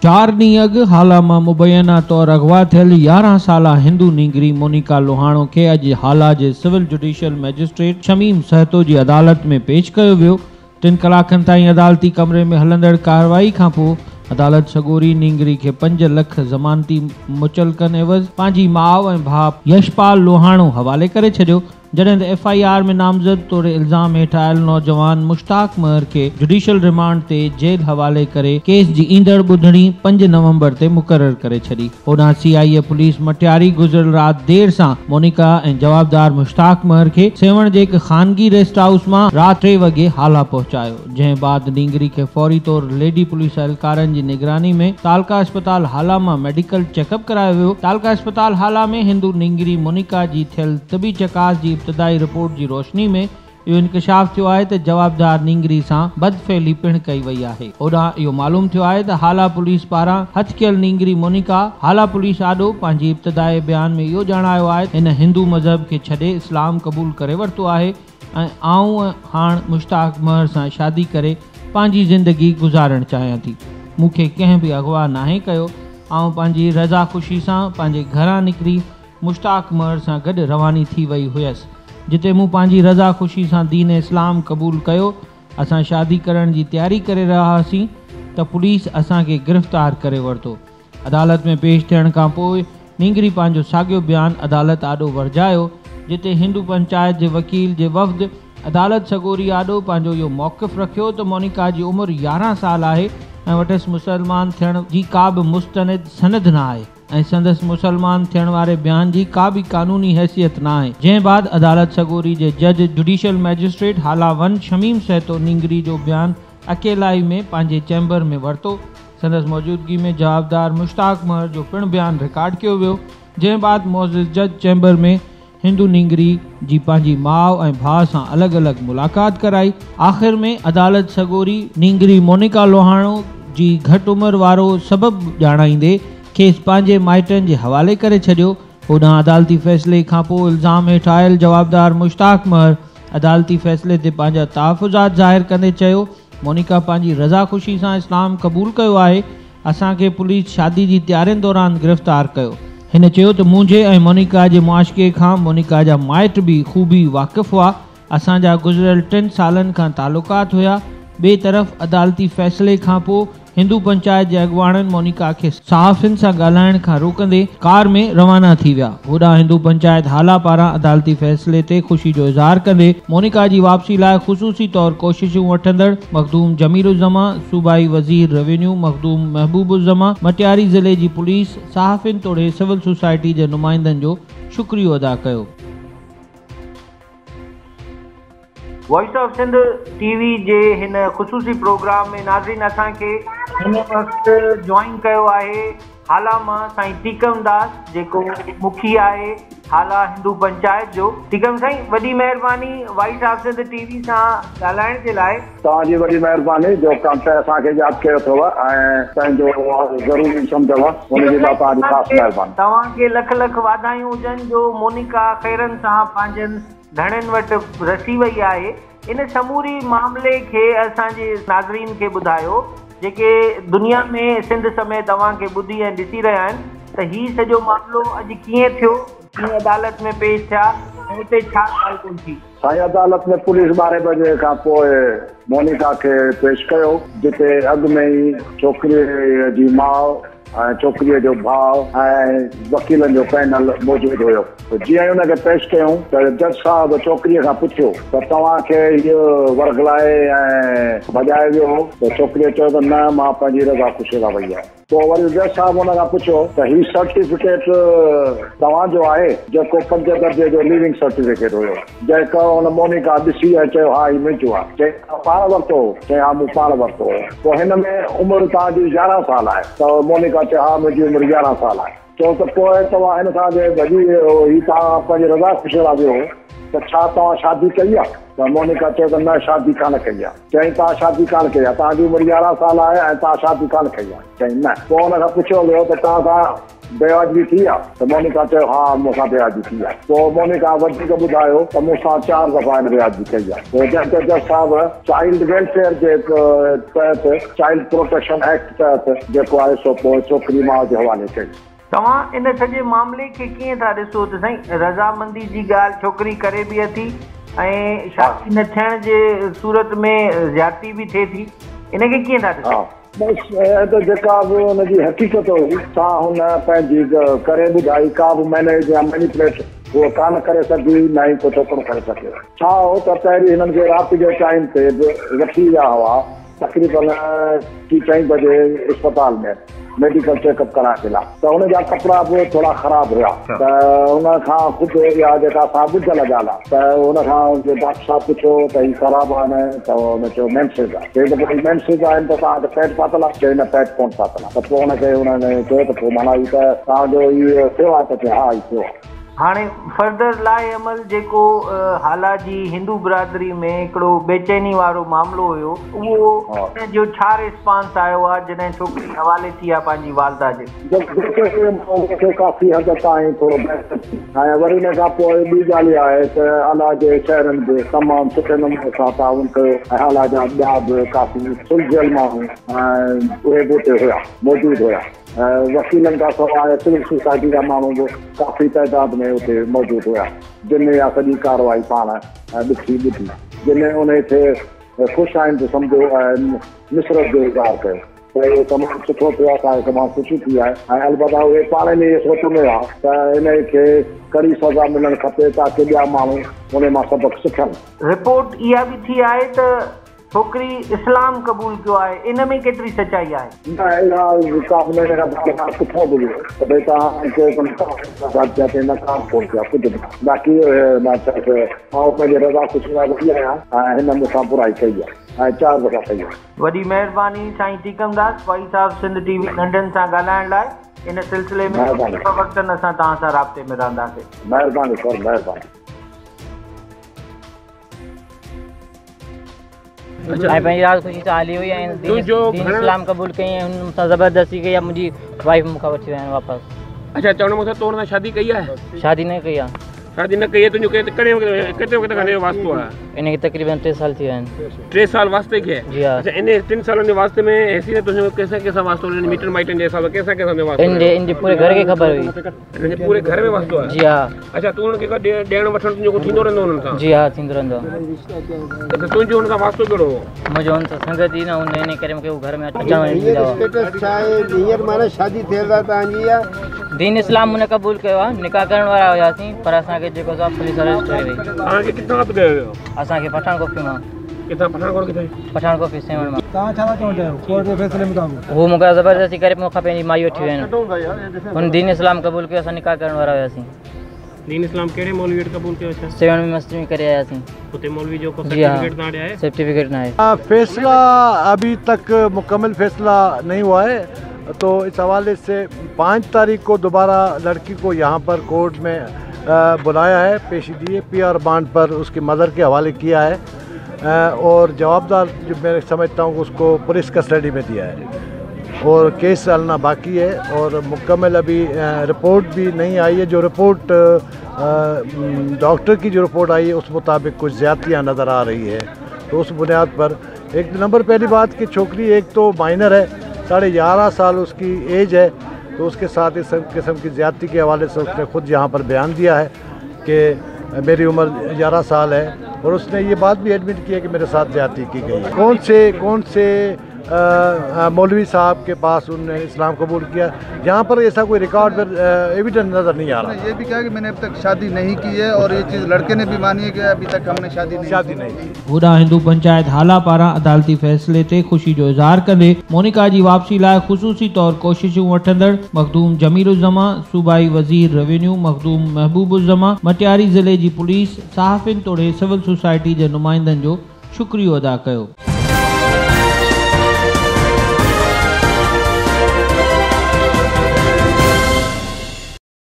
4 ڏينهن اڳ هالا مان مبينا طور اغوا ٿيل 11 سالا هندو نينگري مونيڪا لوهاڻو کي اڄ هالا جي civil judicial magistrate Shamim Sahito جي عدالت ۾ پيش ڪيو ويو. 3 ڪلاڪن تائين عدالتي ڪمري ۾ هلندڙ ڪارروائي کانپوء عدالت سڳوري نينگري کي 5 لک ضمانتي مچلڪن عيوض پنهنجي ماء ۽ ڀاء يشپال لوهاڻو حوالي ڪري ڇڏيو. جڏهن ته ايف I R ۾ نامزد توڙي الزام هيٺ آيل نوجوان مشتاق مهر کي جڊيشل رمانڊ تي جيل حوالي ڪري ڪيس جي ايندڙ ٻڌڻي 5 نومبر تي مقرر ڪري ڇڏي. هوڏانهن سي آء اي پوليس مٽياري گذريل رات دير سان مونيڪا ۽ جوابدار مشتاق مهر کي سيوهڻ جي هڪ خانگي ريسٽ هائوس مان رات 3 وڳي هالا پهچايو. جنهن بعد نينگري کي فوري طور ليڊي پوليس اهلڪارن جي نگراني ۾ تعلقه اسپتال هالا مان ميڊيڪل چيڪ اپ ڪرايو ويو. تعلقه اسپتال هالا ۾ هندو نينگري مونيڪا جي ٿيل طبي چڪاس جي ابتدائي رپورٽ جي روشني ۾ اهو انڪشاف ٿيو آهي ته جوابدار نينگري سان بدفعلي پڻ ڪئي وئي آهي. هوڏانهن اهو معلوم ٿيو آهي ته هالا پوليس پاران هٿ ڪيل نينگري مونيڪا هالا پوليس آڏو پنهنجي ابتدائي بيان ۾ اهو ڄاڻايو آهي ته هن هندو مذهب کي ڇڏي اسلام قبول ڪري ورتو آهي ۽ آئون هاڻ مشتاق مهر سان شادي ڪري پنهنجي زندگي گذارڻ چاهيان ٿي. مون کي ڪنهن به اغوا ناهي ڪيو. آئون پنهنجي رضا خوشي سان پنهنجي گهران نڪري مشتاق مهر سان گڏ رواني ٿي وئي هيس. جتي مون پنهنجي رضا خوشي سان دين اسلام قبول ڪيو. اسان شادي ڪرڻ جي تياري ڪري رهيا هئاسين ته پوليس اسان کي گرفتار ڪري ورتو. عدالت ۾ پيش ٿيڻ کانپوء نينگري پنهنجو ساڳيو بيان عدالت آڏو ورجايو، جتي هندو پنچائت جي وڪيل جي وفد عدالت سڳوري آڏو پنهنجو اهو موقف رکيو ته مونيڪا جي عمر 11 سال آهي ۽ وٽس مسلمان ٿيڻ جي ڪا به مستند سند نه آهي ۽ سندس مسلمان ٿيڻ واري بيان جي ڪا به قانوني حيثيت نه آهي، جنهن بعد عدالت سڳوري جي جج judicial magistrate Hala one Shamim Sahito نينگري جو بيان اڪيلائي ۾ پنهنجي چيمبر ۾ ورتو. سندس موجودگي ۾ جوابدار مشتاق مهر جو پڻ بيان رڪارڊ ڪيو ويو، جنهن بعد معزز جج چيمبر ۾ هندو نينگري جي پنهنجي ماء ۽ ڀاء سان الڳ الڳ ملاقات ڪرائي. آخر ۾ عدالت سڳوري نينگري مونيڪا لوهاڻو جي گهٽ عمر وارو سبب ڄاڻائيندي کيس پنهنجي مائٽن جي حوالي ڪري ڇڏيو. هوڏانهن عدالتي فيصلي کانپوء الزام هيٺ آيل جوابدار مشتاق مهر عدالتي فيصلي تي پنهنجا تحفظات ظاهر ڪندي چيو مونيڪا پنهنجي رضا خوشي سان اسلام قبول ڪيو آهي، اسان کي پوليس شادي جي تيارين دوران گرفتار ڪيو. هن چيو ته منهنجي ۽ مونيڪا جي معاشقي کان مونيڪا جا مائٽ به خوبي واقف هئا، اسان جا گذريل 3 سالن کان تعلقات هيا. ٻئي طرف عدالتي فيصلي کانپوء هندو پنچائت جي اڳواڻن مونيڪا کي صحافين سان ڳالهائڻ کان روڪندي ڪار ۾ روانا ٿي ويا. هوڏانهن هندو پنچائت هالا پاران عدالتي فيصلي تي خوشي جو اظهار ڪندي مونيڪا جي واپسي لاء خصوصي طور ڪوششون وٺندڙ مخدوم جميل الزمان، صوبائي وزير روينيو مخدوم محبوب الزمان، مٽياري ضلعي جي پوليس، صحافين توڙي سول سوسائٽي جي نمائندن جو شڪريو ادا ڪيو. Voice of Sindh T V جي هن خصوصي پروگرام ۾ ناظرين اسان کي هن وقت جوائن ڪيو آهي هالا مان سائين ٽيڪم داس جيڪو مکي آهي هالا هندو پنچائت جو. ٽيڪم سائين وڏي مهرباني voice of Sindh T V سان ڳالهائڻ جي لاء. توهان جي وڏي مهرباني جو اسان کي ياد ڪيو اٿو ۽ پنهنجو ضروري سمجهو ان جي لاء توهان جي خاص مهرباني. توهان کي لک لک واڌايون هجن جو مونيڪا خيرن سان پنهنجن ڌڻين وٽ رسي وئي آهي. ان سموري معاملي کي اسان جي ناظرين کي ٻڌايو جيڪي دنيا ۾ سنڌ سميت اوهان کي ٻڌي ۽ ڏسي رهيا آهن ته هي سڄو معاملو اڄ ڪيئن ٿيو، ڪيئن عدالت ۾ پيش ٿيا ۽ اتي ڇا ڳالهه ٻولهه ٿي. سائين عدالت ۾ پوليس 12 بجي کان پوء مونيڪا کي پيش ڪيو جتي اڳ ۾ ئي ڇوڪريء جي ماء ۽ ڇوڪريء جو ڀاء ۽ وڪيلن جو پينل موجود هيو. جيئن ئي ان کي پيش ڪيائون ته جج صاحب ڇوڪريء کان پڇيو ته توهان کي هيء ورغلائي ۽ ڀڄايو ويو هو؟ ته ڇوڪريء چيو ته نه مان پنهنجي رضا خوشيء سان وئي آهيان. پوء وري جج صاحب ان کان پڇيو ته هي سرٽيفڪيٽ توهان جو آهي جيڪو 5 درجي جو ليونگ سرٽيفڪيٽ هيو. جنهن ڪيو هن مونيڪا ڏسي ۽ چيو ها هي منهنجو آهي. چيائين توهان پاڻ ورتو هو؟ چيائين ها مون پاڻ ورتو هو. پوء هن ۾ عمر توهان جي 11 سال آهي؟ ته مونيڪا چيو ها منهنجي عمر 11 سال آهي. چيو ته پوء توهان هن سان جي ڀڄي ويو هو، هي توهان پنهنجي رضا خوشيء سان ويو هو ته ڇا توهان شادي ڪئي آ؟ ته مونيڪا چيو ته نه شادي ڪانه ڪئي آ. چيائين توهان شادي ڪانه ڪئي آ؟ توهان جي عمر 11 سال آهي ۽ توهان شادي ڪانه ڪئي آ؟ چيائين نه. پوء هن کان پڇيو ويو ته توهان سان بيواجبي ٿي آ؟ ته مونيڪا چيو ها مون سان بيواجبي ٿي آ. پوء مونيڪا وڌيڪ ٻڌايو ته مون سان 4 دفعا هن بيواجبي ڪئي آ. پوء جنهن تي جج صاحب چائلڊ ويلفيئر جي تحت چائلڊ پروٽيڪشن ايڪٽ تحت جيڪو آهي سو پوء ڇوڪري ماء جي حوالي ڪئي. توهان ان سڄي معاملي کي ڪيئن ٿا ڏسو ته سائين رضامندي جي ڳالهه ڇوڪري ڪري به اٿي ۽ شادي نه ٿيڻ جي صورت ۾ زيادتي به ٿئي ٿي ان کي ڪيئن ٿا ڏسو؟ بس اها ته جيڪا به ان جي حقيقت هئي سا هن پنهنجي ڪري ٻڌائي، ڪا به مئنيج يا مينيپليٽ هوء ڪانه ڪري سگهي نه ئي ڪو ڇوڪرو ڪري سگهيو. ڇا هو ته پهرين هنن کي رات جي ٽائيم تي به وٺي ويا هئا تقريبن ٽي چئين بجي اسپتال ۾ ميڊيڪل چيڪ اپ ڪرائڻ جي لاء ته هن جا ڪپڙا به ٿورا خراب هيا ته هن کان خود اها جيڪا اسان ٻڌل ڳالهه آهي ته هن کان ڊاڪٽر صاحب پڇيو ته هي خراب آهن ته هن چيو مينسز آهي چيائين ته پوء هي مينسز آهن ته توهان وٽ پيڊ پاتل آهي چيائين نه پيڊ ڪونه پاتل آهي ته پوء هن کي هن چيو ته پوء معنيٰ هي ته توهان جو هي ٿيو آهي ته چيائين ها هي ٿيو آهي. هاڻي فردر لاء عمل جيڪو هالا جي هندو برادري ۾ هڪڙو بيچيني وارو معاملو هيو اهو ان جو ڇا ريسپانس آيو آهي جڏهن ڇوڪري حوالي ٿي آهي پنهنجي والده جي. جيڪو کي ڪافي حد تائين ٿورو بهتر ٿي ۽ وري ان کان پوء ٻي ڳالهه اها آهي ته هالا جي شهرن به تمام سٺي نموني سان تعاون ڪيو ۽ هالا جا ٻيا به ڪافي سلجهيل ماڻهو ۽ اهي به اتي هيا موجود هيا. وڪيلن کان سواء سول سوسائٽي جا ماڻهو به ڪافي تعداد ۾ اتي موجود هيا، جن اها سڄي ڪارروائي پاڻ ڏٺي ٻڌي، جن انهي کي خوش آئند سمجهيو ۽ مسرت جو اظهار ڪيو ته اهو تمام سٺو ٿيو، اسان کي تمام خوشي ٿي آهي ۽ البته اهي پاڻ ۾ اهي سوچ ۾ هئا ته انهي کي ڪڙي سزا ملڻ کپي تاڪه ٻيا ماڻهو انهي مان سبق سکن. رپورٽ اها به ٿي آهي ته ڇوڪري اسلام قبول ڪيو آهي ان ۾ ڪيتري سچائي آهي؟ نه اها ڪا به نه ان کان بعد ڪٿان به ويو ته ڀئي توهان چيو ته نڪاح ٿيا ته نڪاح ڪونه ٿيا ڪجهه به نه باقي مان چيس آئون پنهنجي رضا خوشي سان وئي آهيان ۽ هن مون سان برائي ڪئي آهي ۽ 4 دفعا ڪئي آهي. وڏي مهرباني سائين Tekam Das voice of Sindh T V London سان ڳالهائڻ لاء ان سلسلي ۾ مختلف وقتن اسان توهان سان رابطي ۾ رهنداسين. مهرباني سر مهرباني. ۽ پنهنجي راز خوشي سان هلي وئي ۽ دين اسلام قبول ڪئي ۽ هن مون سان زبردستي ڪئي منهنجي وائيف مون کان وٺي ويا آهن واپس. اڇا چوڻ جو مقصد تو هن سان شادي ڪئي آهي؟ شادي نه ڪئي آهي. شادي نه ڪئي آهي تنهنجو ڪهڙي وقت ڪيتري وقت کان هن جو واسطو آهي؟ ان کي تقريبن 3 سال ٿي ويا آهن. 3 سال واسطي کي؟ جي ها. اڇا ان 3 سالن جي واسطي ۾ هيسين تنهنجو ڪنهن سان ڪنهن سان واسطو هن مٽن مائٽن جي حساب سان ڪنهن سان ڪنهن سان واسطو؟ ان جي پوري گهر کي خبر هئي. هن جي پوري گهر ۾ واسطو آهي؟ جي ها. اڇا تون هن کي ڪا ڏيڻ وٺڻ تنهنجو ڪو ٿيندو رهندو هنن سان؟ جي ها ٿيندو رهندو آهي. اڇا تنهنجو هن سان واسطو ڪهڙو هو؟ منهنجو هن سان سنگت ئي نه هوندي انهي ڪري مونکي هو گهر ۾ اچڻ وڃڻ ڏيندا هئا. اسٽيٽس ڇا آهي هينئر معنيٰ شادي ٿيل آهي توهان جي يا؟ دين اسلام مون قبول ڪيو آهي نڪاح ڪرڻ وارا هياسين پر اسان کي جيڪو سو پوليس اريسٽ ڪري وئي. توهان کي ڪٿان هٿ ڪيو ويو؟ اسان کي پٺاڻ ڪوفي مان. ڪٿان پٺاڻ ڪوٽ ڪٿي؟ پٺاڻ ڪوفي سيوهڻ مان. توهان ڇا ٿا چوڻ چاهيو ڪورٽ جي فيصلي مطابق؟ هو مون کان زبردستي ڪري مون کان پنهنجي مائي وٺي ويا آهن. هن دين اسلام قبول ڪيو اسان نڪاح ڪرڻ وارا هياسين. دين اسلام ڪهڙي مولوي وٽ قبول ڪيو ڇا؟ سيوهڻ ۾ مسجد ۾ ڪري آياسين. اتي مولوي جو ڪو سرٽيفڪيٽ توهان ڏي آهي؟ سرٽيفڪيٽ نه آهي. فيصله ابي تڪ مڪمل فيصله نهين هوا هي تو اس حوالي سي 5 تاريخ ڪو دوباره لڙڪي ڪو يهان پر ڪورٽ ۾ بلايا هي پيشي the P R bond پر اس ڪي مدر ڪي حوالي ڪيا هي اور جوابدار جو مين سمجهتا هون اس ڪو پوليس ڪسٽڊي ۾ ديا هي اور ڪيس هلنا باقي هي اور مڪمل ابي رپورٽ ڀي نهين آئي هي جو رپورٽ ڊاڪٽر ڪي جو رپورٽ آئي هي اس مطابق ڪجهه زيادتيان نظر آ رهي هي تو اس بنياد پر ايڪ نمبر پهلي بات ڪي ڇوڪري ايڪ تو مائنر هي 11.5 سال اس ڪي ايج هي تو اس ڪي ساٿ اس قسم ڪي زيادتي ڪي حوالي سي اس ني خود يهان پر بيان ديا هي ڪي ميري عمر 11 سال هي اور اس ني يه بات ڀي ايڊمٽ ڪي هي ڪي ميري ساٿ زيادتي ڪي گئي هي ڪون سي ڪون سي مولوي صاحب ڪي پاس ان ني اسلام قبول ڪيا يهان پر ايسا ڪوئي رڪارڊ پر ايويڊنس نظر نهين آ رها. یہ بھی کہا کہ میں نے اب تک شادي نهين ڪي هي اور یہ چيز لڙڪي ني ڀي ماني هي ڪي ابي تڪ هم ني شادي نهين ڪي. هوڏانهن هندو پنچائت هالا پاران عدالتي فيصلي تي خوشي جو اظهار ڪندي مونيڪا جي واپسي لاء خصوصي طور ڪوششون وٺندڙ مخدوم جميل الزمان، صوبائي وزير روينيو مخدوم محبوب الزمان، مٽياري ضلعي جي پوليس، صحافين توڙي سول سوسائٽي جي نمائندن جو شڪريو ادا ڪيو.